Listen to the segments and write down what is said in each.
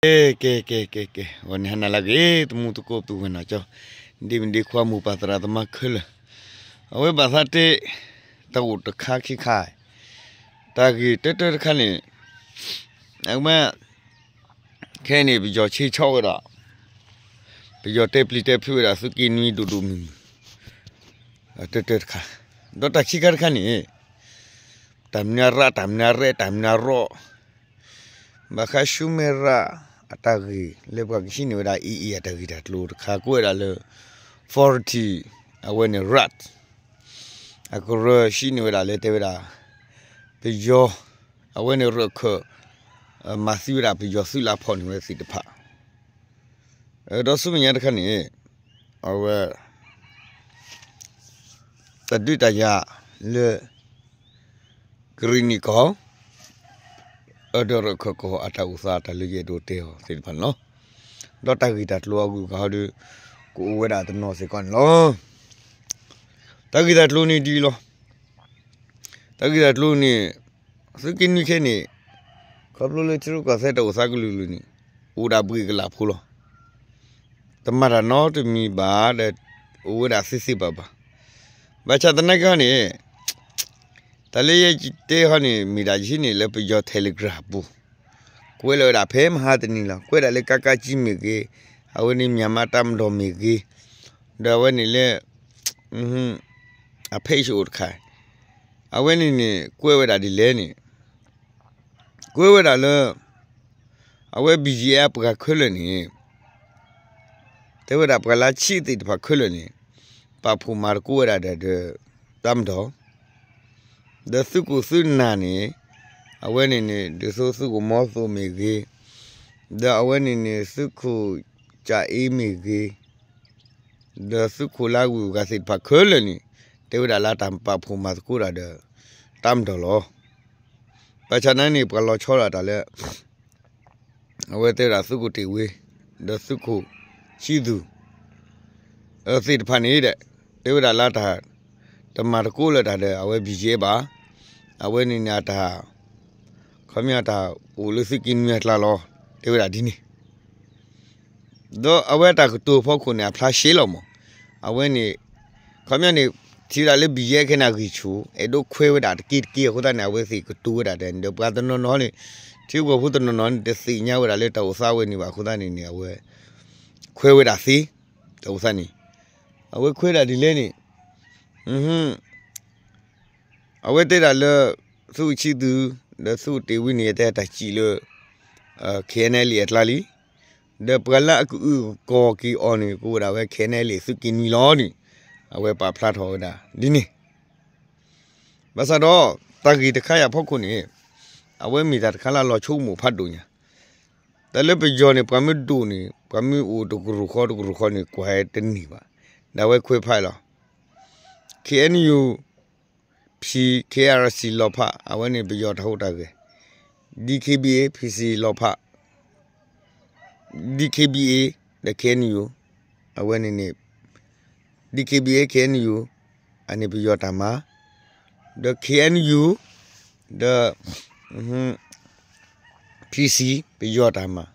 ကဲ ကဲ ကဲ ကဲ ကဲ ဂီၤန့ၣ်ဟါနၤလၢအဂ့ၤ တမူတကိးသူၣ်ဝဲၢ်နီၢ်ကၠီ ဒ့မုၣ်ဒ့ခွါမိၢ်ပၢ်သရၣ်သမါခဲလၢာ် အဝဲဘၣ်သးတဲ တၢ်အိၣ်တခါခံခါ တၢ်ဂ့ၢ်တၢတၢတခါန့ၣ် အဝဲ ခဲအံၤန့ၣ် ပယီၤဆ့ဆီဝဲဒၣ် ပယီၤတဲပျံၤတဲဖုးဝဲဒၣ် သုးက့နွံဒိၣ်ဒိၣ်မုၢ်မုၢ် တၢတၢတခါ ဒီးတၢ်ခံခါတခါန့ၣ် တၢ်မနုၤရၣ် တၢ်မနုၤရဲၣ် တၢ်မနုၤရီၣ် ဘၣ်ဃးဆူမဲာ်ရၣ်အတၢ်ဂ့ၢ် လၢပှၤကဟံးန့ၢ်ဝဲဒၣ် AA အတၢ်ဂ့ၢ်တၢ်ကျိၤတခါ ကွဲးဝဲဒၣ်လၢ authority အဝဲန့ၣ် ရၣ် အကရၢဟံးန့ၢ်ဝဲဒၣ်လၢတဲဝဲဒၣ် ပယီၤ အဝဲန့ၣ်ရၢၢ်ခၢၣ် မၤသံဝဲဒၣ်ပယီၤသုးလၢဖီၣ်န့ၢ်ဝဲသ့ၣ်တဖၣ် ဒီးဆူမဲာ်ညါတခါန့ၣ် အဝဲ တၢ်ဒုးတၢ်ယၤလၢ ကရံၣ်နံၣ်ကီၢ် အၢ ဒီးရၢၢ်ခၢၣ်ကီၢ်အတၢ်အိၣ်သး တၢ်လၢယအဲၣ်ဒိးတဲအီၤသ့ၣ်တဖၣ်န့ၣ်လီၤ. ဒီးတၢ်ဂ့ၢ်တၢ်ကျိၤအဂုၤအဂၤဟီဒီး ကအိၣ်ဝဲဒၣ်တနီၤစ့ၢ်ကီးန့ၣ်လီၤ. တၢ်ဂ့ၢ်တၢ်ကျိၤန့ၣ်ဒ်အံၤလီၤ. တၢ်ဂ့ၢ်တၢ်ကျိၤန့ၣ် သုးက့နွံခဲန့ၣ် ခီဖျိလၢထံရူၢ်ကီၢ်သဲးတၢ်အိၣ်သးကလုာ်ကလုာ်န့ၣ် အိၣ်ဒၣ်ဘှ့ၣ်ကလာ်ဖိလီၤ. တမၤတၢ်နီတမံၤဘၣ်ဒီး အိၣ်ဝဲဒၣ်သ့သ့ဘၣ်ဘၣ်. ဘၣ်ဆၣ်သနာ်က့ဟီန့ၣ် တၢ်လၢယတဲဟီန့ၣ် မ့ၢ်ဒၣ်ယဟံးန့ၢ်လၢပယီၤ Telegram ပူၤ ကွဲးလီၤဝဲဒၣ်ဖဲမဟါတနံၤလီၤ. ကွဲးဒၣ်လၢကကကံမ့ၢ်ဂ့ၤ, အဝဲန့ၣ် မြန်မာ့တပ်မတော် မ့ၢ်ဂ့ၤ, ဒီးအဝဲန့ၣ်လၢ အ page အိၣ်တခါ, အဝဲန့ၣ်န့ၣ် ကွဲးဝဲဒၣ်ဒ်လဲၣ်န့ၣ် ကွဲးဝဲဒၣ်လၢ အဝဲ BGF ပှၤခဲလၢာ်န့ၣ် တဲဝဲဒၣ်ပှၤလၢဆံးသ့ၣ်တဖၣ်ခဲလၢာ်န့ၣ် ပာ်ဖှိၣ်မၤသကိးဝဲဒၣ်ဒီး ဒီး တပ်မတော် ဒီးသုးခိၣ်သုးနၢ်န့ၣ် အဝဲန့ၣ်န့ၣ် ဒ်သိးသုးခိၣ်မီသိးမ့ၢ်ဂ့ၤ, ဒီးအဝဲန့ၣ်န့ၣ် သုးခိၣ်ကၠးအ့မ့ၢ်ဂ့ၤ, ဒီးသုးခိၣ်လၢအဂုၤအဂၤသ့ၣ်တဖၣ်ခဲလၢာ်န့ၣ် တဲဝဲဒၣ်လၢတၢ်ပာ်ဖှိၣ်မၤသကိးတၢ်ဒီး တပ်မတော် လီၤ. ဘၣ်ဆၣ်နာ်က့န့ၣ် ပှၤလီၤဆီဒၣ်တၢ်လၢ အဝဲတဲဝဲဒၣ်သုးခိၣ်တ့ၢ်ဝ့ ဒီးသုးခိၣ်ဆံးသူၣ် သ့ၣ်တဖၣ်န့ၣ်ဒီး တဲဝဲဒၣ်လၢတၢ် တမၤသကိးလၢတၢ်ဒီး အဝဲ BGF ဘၣ်, အဝဲန့ၣ်န့ၣ်အတၢ် ခီပညီတၢ်အိၣ်လၢသုးက့နွံအကျါလီၤ. တဲဝဲဒၣ်ဒ်န့ၣ် ဒီးအဝဲတၢ်ကတိၤဖီခိၣ်န့ၣ် အဖျါရှဲလီၤမး, အဝဲန့ၣ် ခီပညီန့ၣ် ထံၣ်ဝဲဒၣ်လၢ BGF ခဲန့ၣ်အဂံၢ်ဆူၣ် အဲၣ်ဒိးခွဲးဝဲဒၣ်တက့ၢ်တက့ၢ်အဃိသတးန့ၣ် အဝဲသ့ၣ်ကတိၤဝဲဒၣ်ဒီး ဒီးပှၤတနီၤနီၤန့ၣ် ထံဖိကီၢ်ဖိတနီၤနီၤန့ၣ် တသ့ၣ်ညါဝဲဒၣ်လၢတၢ်အိၣ်သးဝဲန့ၣ်ဘၣ်အဃိသတးန့ၣ်န့ၣ် အဝဲ ခွဲးဝဲဒၣ်သ့ တၢ်အိၣ်သးန့ၣ် အဝဲခွဲးဒၣ်ဒ်လဲၣ်န့ၣ် အဝဲတဲဒၣ်လၢ သုးဆံးသူၣ် ဒီးသုးတ့ၢ်ဝ့န့ၣ် တဲတၢ်စံးလၢ KNLA အကျါလံ, ဒီးပှၤလၢအကအုၣ်ကီၤက့ၤအီၤန့ၣ် ကအိၣ်ဒၣ်ဝဲ KNLA သုးက့နွံလီၤန့ၣ် အဝဲပာ်ဖျါထီၣ်ဝဲဒၣ်ဒ်န့ၣ် ဘၣ်ဆၣ်ဒီး တၢ်ဂ့ၢ်တခါအံၤအဖီခိၣ်န့ၣ် အဝဲမ့ၢ်တၢ်တခါလၢအလီၤဆိကမိၣ်ဖးဒိၣ်ညါ, တၢ်လၢပယီၤန့ၣ် ပှၤမ့ၢ်ဒိၣ်န့ၣ် ပှၤမ့ၢ်အိၣ်တကရူၢ်ဃီတကရူၢ်ဃီန့ၣ် ကွၢ်တန့ၢ်ဘၣ်, ဒီးအဝဲခွဲးဖးလီၤ. KNU P KRC လီၤဖး အဝဲန့ၣ်ပယီၤတၢ်ဟူးတၢ်ဂဲၤ, DKBA PC လီၤဖး DKBA ဒီး KNU အဝဲန့ၣ်န့ၣ် DKBA KNU အန့ၣ်ပယီၤတၢ်မၤ, ဒီး KNU ဒီး PC ပယီၤတၢ်မၤ,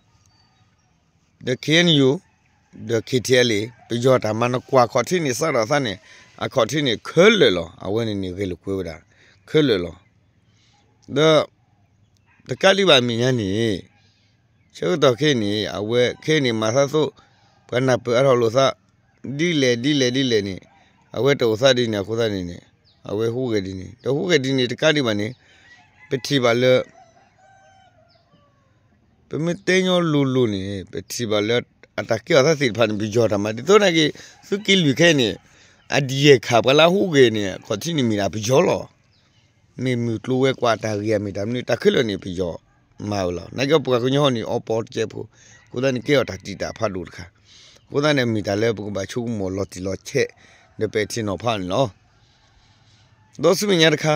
ဒီး KNU ဒီး KTLA ပယီၤတၢ်မၤ နကွၢ်ခီၣ်ထံးန့ၣ် စးထီၣ်သးန့ၣ် အခီၣ်ထံးန့ၣ်ခဲလၢာ်လီၤ. အဝဲန့ၣ်န့ၣ်ဂဲၤလိာ်ကွဲဝဲဒၣ် ခဲလၢာ်လီၤ. ဒီး တကးဒံးဘၣ်မဲာ်ညါန့ၣ် ဆၢကတီၢ်ခဲအံၤန့ၣ် အဝဲခဲအံၤန့ၣ် မၤသးသိး ပှၤနၢ်ပၢၢ်အါထီၣ်လိာ်သး ဒ်လဲၣ်ဒ်လဲၣ်ဒ်လဲၣ်န့ၣ် အဝဲတအိၣ်သးဒ်န့ၣ်အဃိသတးန့ၣ်န့ၣ် အဝဲဟူးဂဲၤဒ်န့ၣ် ဒီးဟူးဂဲၤဒ်န့ၣ်တကးဒံးဘၣ်န့ၣ် ပထံၣ်ဘၣ်လၢ ပမ့ၢ်တဲညီလိၤလိၤန့ၣ် ပထံၣ်ဘၣ်လၢ အတၢ်ကဲထီၣ်သးသ့ၣ်တဖၣ်န့ၣ် ပယီၤတၢ်မၤ ဒ်သိးနာ်က့ သုးက့လွံၢ်ခဲအံၤန့ၣ် အဒံးယဲၢ်ခါ ပှၤလၢအဟူးဂဲၤန့ၣ် အခီၣ်ထံးန့ၣ်မ့ၢ်ဒၣ်ပယီၤလီၤ. မ့ၢ်မုၢ်ကျိၤဝဲၤကွာ်တၢ်ဂ့ၢ်အမ့ၢ်တၢ်မနုၤ တၢ်ခဲလၢာ်န့ၣ် ပယီၤမၤဝဲလီၤ. နာ်က့ပှၤကညီန့ၣ် အီပီတကဲဖိ အဃိသတးန့ၣ် ကဲထီၣ်တၢ်တံာ်တာ်ဖးဒိၣ်တခါ, အဃိသတးန့ၣ် မ့ၢ်တၢ်လၢပကဘၣ်ဆိကမိၣ်လီၤတံၢ်လီၤဆဲး ဒီးပဲာ်ထံနီၤဖးန့ၣ်လီၤ. ဒီးဆူမဲာ်ညါတခါ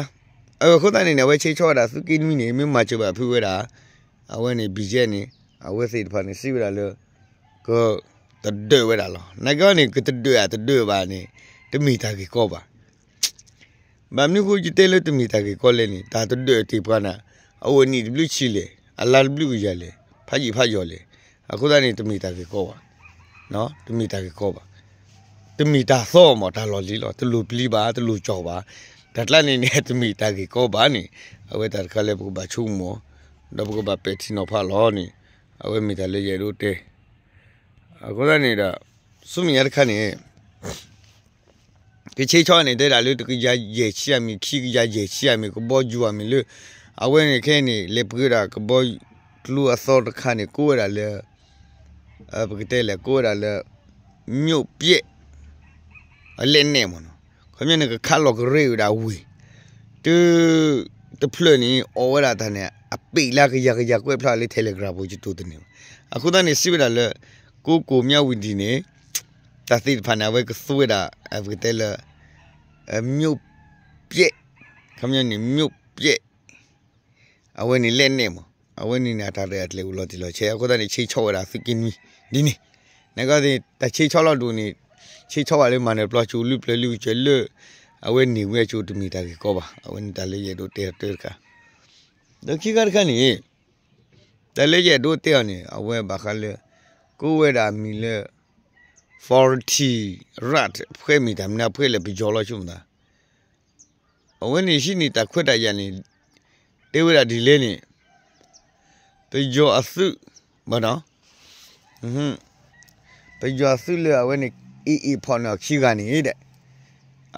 အဃိသတးန့ၣ်န့ၣ် အဝဲဆ့ဆီဝဲဒၣ်သုးက့နွံန့ၣ် မ့ၢ်မၤစၢၤဘၣ်ဖုးဝဲဒၣ် အဝဲန့ၣ် BGF န့ၣ် အဝဲသ့ၣ်တဖၣ်န့ၣ် စံးဝဲဒၣ်လၢ ကတဒၢးဝဲဒၣ်လီၤ. နာ်က့န့ၣ် ကတဒၢးဧါတဒၢးဘၣ်န့ၣ် တမ့ၢ်တၢ်ဂ့ၢ်ကီဘၣ်. ဘၣ်မနုၤဃိယတဲလၢတမ့ၢ်တၢ်ဂ့ၢ်ကီလဲၣ်န့ၣ် တၢ်တဒၢးတ့ၢ်ပှၤန့ၣ် အအိၣ်နံၣ်တဘျုးဆံးလဲၣ်, အလါတဘျုးကယၤလဲၣ်, ဖးယံာ်ဖးယီၤလဲၣ်. အဃိသတးန့ၣ် တမ့ၢ်တၢ်ဂ့ၢ်ကီဘၣ်, တမ့ၢ်တၢ်ဂ့ၢ်ကီဘၣ်, တမ့ၢ်တၢ်သီမး တၢ်လီၢ်လံၤလီၤ, တလိၣ်ပျံၤဘၣ်, တလိၣ်ကၠီၣ်ဘၣ်, တၢ်ကျါန့ၣ်န့ၣ် တမ့ၢ်တၢ်ဂ့ၢ်ကီဘၣ်န့ၣ် အဝဲတၢ်တခါလၢပကဘၣ်ဆိကမိၣ်, ဒီးပကဘၣ်ပဲာ်ထံနီၤဖးလီၤန့ၣ် အဝဲမ့ၢ်တၢ်လၢယအဲၣ်ဒိးတဲ, အဃိသတးန့ၣ်ဒီး ဆူမဲာ်ညါတခါန့ၣ် ကဆ့ဆီန့ၣ် တဲဒၣ်လၢတကယၤယဲၢ်ဆံအမံၤ ခံကယၤယဲၢ်ဆံအမံၤ ကဘီယူၤအမံၤလၢ အဝဲန့ၣ်ခဲအံၤန့ၣ် လဲၤပှ့ၤဒၣ်ကဘီကျိအသီတခါန့ၣ် ကိးဝဲဒၣ်လၢ ပကတဲလဲၣ် ကိးဝဲဒၣ်လၢ မြို့ပျက် အလဲၣ်နဲၣ်မ့ၢ်နီၤ, ခီပညီန့ၣ် ကခးလီၤကရၢဝဲဒၣ်ဝ့ၢ် တ တဖျၢၣ်န့ၣ် အီၣ်ဝဲဒၣ်တၢ်န့ၣ် အပ့ၤလၢကယၤကယၤကွဲးဖျါလၢ Telegram ပူၤ ယတိၢ်တန့ၢ်ဘၣ်. အဃိသတးန့ၣ် စံးဝဲဒၣ်လၢ ကိကိၤ မြဝတီ န့ၣ် တၢ်သ့ၣ်တဖၣ်န့ၣ် အဝဲကသူဝဲဒၣ် ပကတဲလၢ မြို့ပျက် ခီပညီန့ၣ် မြို့ပျက် အဝဲန့ၣ်လဲၣ်နဲၣ်မး အဝဲန့ၣ်န့ၣ် အတၢ်ရဲၣ်အကျဲၤအိၣ်လီၤတံၢ်လီၤဆဲး အဃိသတးန့ၣ် ဆ့ဆီဝဲဒၣ်သုးက့နွံ ဒ်န့ၣ်, နကီၢ်သ့ၣ် တၢ်ဆ့ဆီလီၤဒိၣ်န့ၣ် ဆ့ဆီဝဲလၢမၤနၢၤပျီကၠိ လုၢ်ပျၢၤလုၢ်ကစၢၤလၢ အဝဲန့ၢ်ဝဲကၠိ တမ့ၢ်တၢ်ဂ့ၢ်ကီဘၣ်. အဝဲန့ၣ်တၢ်လၢယအဲၣ်ဒိးတဲတၢ်တခါ ဒီးခံခါတခါန့ၣ် တၢ်လၢယအဲၣ်ဒိးတဲအီၤန့ၣ် အဝဲဘၣ်ဃးလၢ ကိးဝဲဒၣ်အမံၤလၢ Forty Rights ဖဲမ့ၢ်တၢ်မနုၤ ဖဲလဲၣ် ပယီၤလီၤဆိမသး အဝဲန့ၣ်ဟံးန့ၢ်တၢ်ခွဲးတၢ်ယာ်န့ၣ် တဲဝဲဒၣ်ဒ်လဲၣ်န့ၣ် ပယီၤအသုး ဘၣ်နီၤ ပယီၤအသုးလၢအဝဲန့ၣ် AA ဖီၣ်န့ၢ်အီၤခံဂၤန့ၣ်ဒီး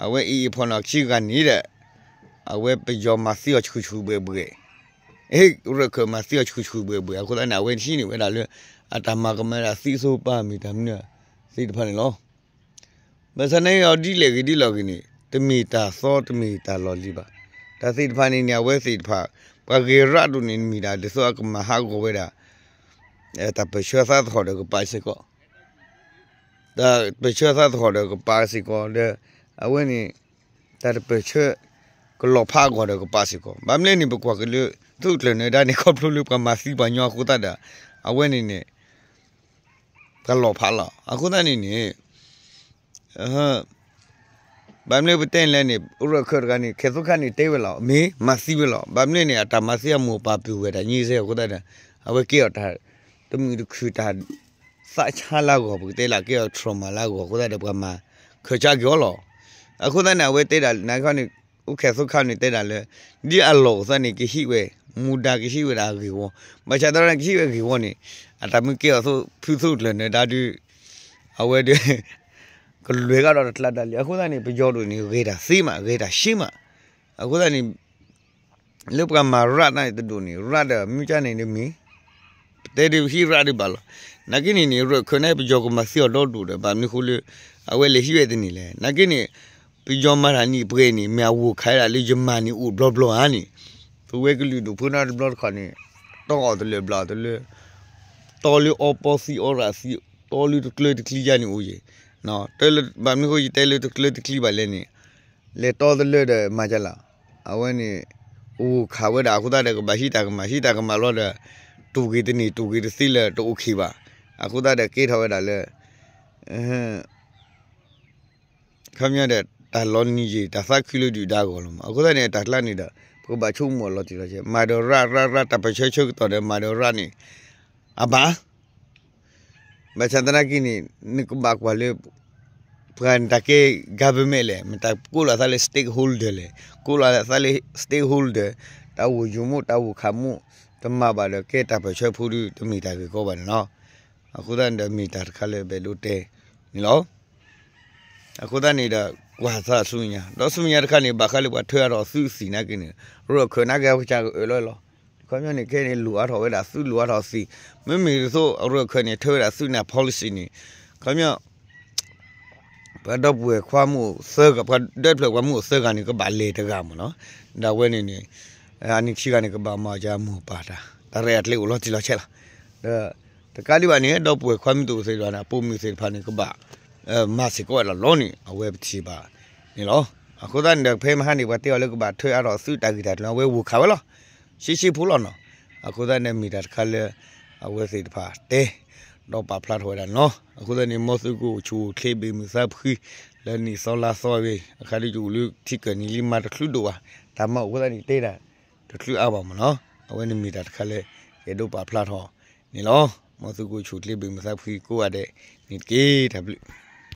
အဝဲ AA ဖီၣ်န့ၢ်အီၤခံဂၤန့ၣ်ဒီး အဝဲပယီၤမၤသံအီၤဆူၣ်ဆူၣ်ဘှဲၣ်ဘှဲၣ်, ရၢၢ်ခၢၣ်မၤသံအီၤဆူၣ်ဆူၣ်ဘှဲၣ်ဘှဲၣ် အဃိသတးန့ၣ် အဝဲဟံးန့ၢ်ဝဲဒၣ်လၢ အတၢ်မၤကမၣ်ဝဲဒၣ်သံအသိပၢ်မ့ၢ်တၢ်မနုၤသ့ၣ်တဖၣ်န့ၣ်လီၤ. ဘၣ်ဆၣ်န့ၣ်အီၤဒ်လဲၣ်ဂ့ၤဒ်လဲၣ်ဂ့ၤန့ၣ် တမ့ၢ်တၢ်သီတမ့ၢ်တၢ်လီၢ်လံၤဘၣ်. တၢ်သ့ၣ်တဖၣ်န့ၣ်န့ၣ် အဝဲသ့ၣ်တဖၣ် ပှၤဂဲၤရၣ်ဒိၣ်န့ၣ်မ့ၢ်ဒၣ် ဒ်သိးအကမၤဟးဂီၤဝဲဒၣ် တၢ်ပၢၢ်ဆၢသးသဟီၣ်ဒီးကပၤစ့ၢ်ကီး တၢ်ပၢၢ်ဆၢသးသဟီၣ်ဒီးကပၤစ့ၢ်ကီး ဒီးအဝဲန့ၣ် တၢ်တပၢၢ်ဆၢ ကလီၤဖးအဂီၢ်ဒီးကပၤစ့ၢ်ကီး ဘၣ်မနုၤန့ၣ် ပကွၢ်က့ၤလၢ သုးကျၢၢ်နၢၤဒါန့ၣ် ခီဖျိလၢပှၤမၤသံပှၤညီအဃိသတးဒီး အဝဲန့ၣ်န့ၣ် ပှၤလီၤဖးလီၤ. အဃိသတးန့ၣ်န့ၣ် ဘၣ်မနုၤပတဲလဲၣ်န့ၣ် ရၢၢ်ခၢၣ်တဂၤန့ၣ် ခဲသုခါန့ၣ်တဲဝဲလီၤ မ့ၢ်မၤသံဝဲလီၤ. ဘၣ်မနုၤန့ၣ် အတၢ်မၤသံအမိၢ်အပၢ်ပုၢ်ဝဲၢ်တၢ်ညါစ့ၢ်အဃိသတးဒီး အဝဲကဲအီၤတၢ် တမုာ်တခုၣ်တၢ် သးဆါလၢအဂီၢ် ပကတဲလၢကဲအီၤ trauma လၢအဂီၢ်အဃိသတးဒီး ပှၤမၤခၢၣ်ဆါက့ၤအီၤလီၤ. အဃိသတးန့ၣ် အဝဲတဲဒၣ် နခီန့ၣ် အိၣ်ခဲသုခါန့ၣ်တဲဒၣ်လၢ ဒ်အလီၢ်အိၣ်သးန့ၣ် ကဟံးဝဲ မူဒါကဟံးဝဲဒၣ်ဂ့ၢ်ဝီ, ဘၣ်ဆၣ်သနာ်က့ ကဟံးဝဲဂ့ၢ်ဝီန့ၣ် အတၢ်မ့ၢ်ကဲအီၤ ဖုသုးကျၢၢ်နၢၤဒါဒုး အဝဲဒၣ် ကလွဲၤကဒီးတကျါတၢ်လံ. အဃိသတးန့ၣ် ပယီၤဒိၣ်န့ၣ် ဂ့ၤတၢ်သ့မး ဂ့ၤတၢ်ရှ့မး. အဃိသတးန့ၣ် လၢပှၤမၤရၣ်သနာ်က့တဒိၣ်န့ၣ် ရၣ်ဒီးမုၢ်ကၢ်န့ၣ်ဒ်မ့ၢ် ပတဲဒ်ဟံးရၣ်ဒ်ဘၣ်လီၤ. နာ်က့န့ၣ်န့ၣ် ရၢၢ်ခၢၣ်န့ၣ် ပယီၤကမၤသံအီၤဒီဒိၣ်ဒီး ဘၣ်မနုၤဃိလၢ အဝဲလဲၤဟံးဝဲတန့ၢ်လဲၣ်. နာ်က့န့ၣ် ပယီၤမၤတၢ်နံၣ်ပှဲၤန့ၣ် မ့ၢ်အဝိၢ်ခးဝဲဒၣ်လၢယမၤန့ၣ်အိၣ်ဘျီဘျီဧါန့ၣ် ပဝဲကလုာ်ဒူၣ်ဖိန့ၣ်တဘျီတခီၣ်န့ၣ် တီအီၤတလၢာ်ဘျီတလၢာ် တီလၢအီပီသံအီရၣ်သံ တီလၢတကျၢတကျံယါန့ၣ်အိၣ်ယဲၢ် ဘၣ်မနုၤဃိယတဲလၢတကျၢတကျံဘၣ်လဲၣ်န့ၣ် လဲၤတီတလၢဒီးမၤကလၢ် အဝဲန့ၣ် အိၣ်ခးဝဲဒၣ်အဃိသတးဒီး ကဘၣ်ဟံးတၢ်ကမၣ် ဟံးတၢ်ကမၣ်လီၤဒီး တူၢ်က့ၤတန့ၢ် တူၢ်က့ၤတသ့လၢ တအိၣ်ခံးဘၣ်. အဃိသတးဒီး ကဲထီၣ်ဝဲဒၣ်လၢ ခီပညီဒီး တၢ်လီၤနံၤယံာ် တၢ်သးခုလၢဒုၣ်ဒါအဂီၢ်လီၤမး. အဃိသတးန့ၣ် တၢ်ကျါန့ၣ်ဒီး ပကဘၣ်ဆိကမိၣ်အီၤလီၤတံၢ်လီၤဆဲး မၤဒီးရၣ် ရၣ် ရၣ် တၢ်ပၢၢ်ဆၢဆၢကတီၢ်ဒီး မၤဒီးရၣ်န့ၣ် အဘၣ် ဘၣ်ဆၣ်သနာ်က့န့ၣ် နကဘၣ်ကွၢ်လၢ ပှၤတၢ်ကဲ government လဲၣ် မ့ၢ်တၢ်ကိးလီၤသးလၢ stakeholder လဲၣ် ကိးလီၤသးလၢ stakeholder တၢ်အိၣ်ယိာ်မိၣ် တၢ်အိၣ်ခးမိၣ် တမၤဘၣ်ဒီး ကဲတၢ်ပၢၢ်ဆၢဖိဒုး တမ့ၢ်တၢ်ဂ့ၢ်ကီဘၣ်န့ၣ်လီၤ. အဃိသတးန့ၣ်ဒီး မ့ၢ်တၢ်တခါလၢပအဲၣ်ဒိးတဲန့ၣ်လီၤ. အဃိသတးန့ၣ်ဒီး ကွၢ်သးဆူမဲာ်ညါ ဒီးဆူမဲာ်ညါတခါန့ၣ် ဘၣ်ဃးလၢပှၤထၢအါထီၣ်သုးသံၣ်နာ်က့န့ၣ် ရၢၢ်ခၢၣ်နာ်က့ အကစၢ်ကအၢၣ်လီၤလီၤ. ခီပညီန့ၣ် ခဲအံၤန့ၣ် လိၣ်အါထီၣ်ဝဲဒၣ်သုး လိၣ်အါထီၣ်သံၣ် မ့မ့ၢ်ဒ်သိး ရၢၢ်ခၢၣ်န့ၣ် ထၢဝဲဒၣ်သုးန့ၣ် policy န့ၣ် ခီပညီ ပှၤဒီပုၢ်ဝဲၢ်ခွါမုၣ်သၢဂၤ ပှၤဒီဖျၢၣ်ပှၤမုၣ်သၢဂၤန့ၣ် ကဘၣ်လဲၤတဂၤမ့ၢ်နီၤ. ဒီးအဝဲန့ၣ်န့ၣ် အနံၣ်ခံဂၤန့ၣ် ကဘၣ်မၤအီၣ်ကမိၢ်ပၢ်တၢ် တၢ်ရဲၣ်အကျဲအိၣ်လီၤတံၢ်လီၤဆဲးလီၤ. ဒီးတကးဒံးဘၣ်န့ၣ် ဒီပုၢ်ဝဲၢ်ခွါမုၣ်တအိၣ်သ့ၣ်တဖၣ်န့ၣ် အပိာ်မုၣ်သ့ၣ်တဖၣ်န့ၣ် ကဘၣ် မၤစ့ၢ်ကီးဝဲဒၣ်လီၤန့ၣ် အဝဲပထံၣ်ဘၣ်န့ၣ်လီၤ. အဃိသတးန့ၣ်ဒီး ဖဲမဟါန့ၣ် ပှၤတဲအီၤလၢကဘၣ်ထၢအါထီၣ်သုးတၢ်ဂ့ၢ်တၢ်ကျိၤ အဝဲဂုာ်ခးဝဲလီၤ. ရှဲရှဲဖိလီၤနီၤ. အဃိသတးန့ၣ် မ့ၢ်တၢ်တခါလၢ အဝဲသ့ၣ်တဖၣ်တဲ ဒီးပာ်ဖျါထီၣ်ဝဲဒၣ်န့ၣ်လီၤ. အဃိသတးန့ၣ် မ်သုကအိၣ်ဆူၣ်အိၣ်ချ့ ဘ့ၣ်မုာ်သးဖှံ လၢနံၣ်သီလါသီဂ့ၤ အခါဒ်ယအိၣ်လၢထံကၢၢ်နံၤလံ မၤတချုးဒိၣ်ဘၣ် တၢ်မၤအိၣ်အဃိသတးန့ၣ် တဲဒၣ်တချုးအါဘၣ်မ့ၢ်နီၤ. အဝဲန့ၣ်မ့ၢ်တၢ်တခါလၢ ယအဲၣ်ဒိးပာ်ဖျါထီၣ်န့ၣ်လီၤ. မ်သုကအိၣ်ဆူၣ်ချ့ဘၣ်မုာ်သးဖှံကိးဂၤဒဲးန့ၣ်တက့ၢ်. တၢ်ဘျုး